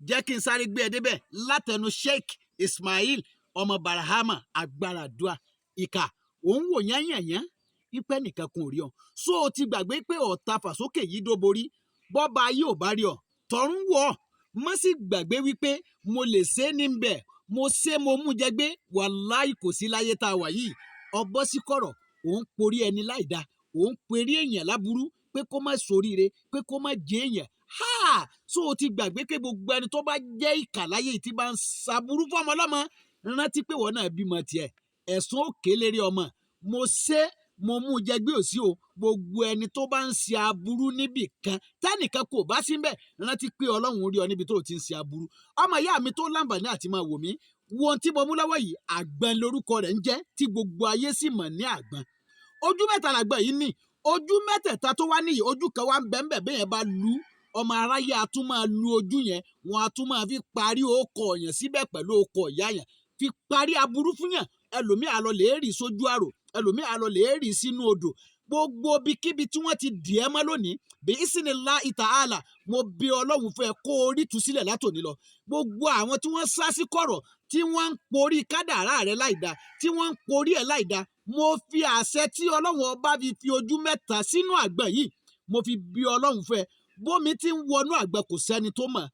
Jẹ́ kí n sáré gbé ẹ débẹ̀ látẹnu Sheikh Ismail ọmọ Barahama. Agbára àdúrà ìkà òun wò yányànyán ipẹ́ nìkan kan ò rí ọ. So o ti gbàgbé pé ọ̀tá fàsókè yìí dó borí bọ́ba ayé ò bá rí ọ, tọ̀run wọ̀ ọ́. Má sì gbàgbé wípé mo lè ṣe é níbẹ̀, mo ṣe, mo mú jẹ gbé. Wàláì, kò sí láyé tá a wà yìí. Ọbọ̀ sí kọ̀rọ̀, òun porí ẹni láìda, òun perí èèyàn láburú pé kó má soríire, pé kó má jẹ èèyàn ha. So o ti gbàgbé pé gbogbo ẹni tó bá jẹ́ ìkà láyé yìí tí bá ń ṣaburú fọmọ ọlọ́mọ, rántí pé wọ́n náà bímọ tiẹ̀, ẹ̀sùn òkè lérí ọmọ. Mo ṣe, mo mú jẹ gbé òsì o. Gbogbo ẹni tó bá ń ṣe aburú níbì kan tẹ́nìkan kò bá sí mbẹ̀, rántí pé Ọlọ́run rí ọ níbi tó o ti ń ṣe aburú. Ọmọ ìyá mi tó láǹfààní àti máa wò mí, wo ohun tí mo mú lọ́wọ́ yìí. Àgbọn lorúkọ rẹ̀ ń jẹ́, tí gbogbo ayé sì mọ̀ ní àgbọn. Ojú mẹ́ta làgbọn yìí ní. Ojú mẹ́tẹ̀ẹ̀ta tó wá níyì, ojú kan wá ń bẹ́ẹ̀ bẹ́ẹ̀. Bẹ́ẹ̀ bá lu ọmọ aráyé, a tún máa lu ojú yẹn, wọn a tún máa fi parí okọ̀ yẹn síbẹ̀ pẹ̀lú okọ̀ ìyá yẹn, fi parí aburú fún yàn. Ẹlòmíì á lọ lè rì sójú àrò, ẹlòmíì á lọ lè rì sínú odò. Gbogbo ibikíbi tí wọ́n ti dì ẹ́ mọ́ lónìí, bí isinillahi ta'ala, mo bí Ọlọ́run fún ẹ kó o rí túsílẹ̀ látòní lọ. Gbogbo àwọn tí wọ́n sá sí kọ̀rọ̀, tí wọ́n ń porí kádàrá rẹ láìda, tí wọ́n ń porí ẹ̀ láìda, mo fi àṣẹ tí Ọlọ́run ọba fi ojú mẹ́ta sínú àgbọn yìí, mo fi bí Ọlọ́run fún ẹ. Bómi tí ń wọnú àgbọn, kò sẹ́ni tó mọ̀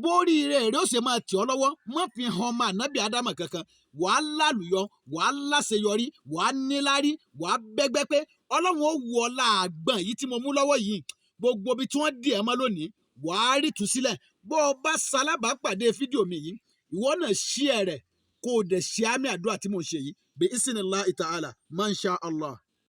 bórí rẹ̀ rẹ̀ ó ṣe máa tì ọ́ lọ́wọ́. Má fi hàn ọmọ ànábì Ádámà kankan. Wàá lálùyọ, wàá láṣeyọrí, wàá níláárí, wàá bẹ́gbẹ́ pé Ọlọ́run ó wù ọ́ láàgbọ̀n yìí tí mo mú lọ́wọ́ yìí. Gbogbo ibi tí wọ́n dì ẹ́ mọ́ lónìí, wàá rí ìtúsílẹ̀. Bó o bá ṣalábàápàdé fídíò mi yìí, ìwọ náà share rẹ̀, kó o dẹ̀ ṣe àmín àdúrà tí mo ṣe yìí, bí isinillahi ta'ala, masha Allah.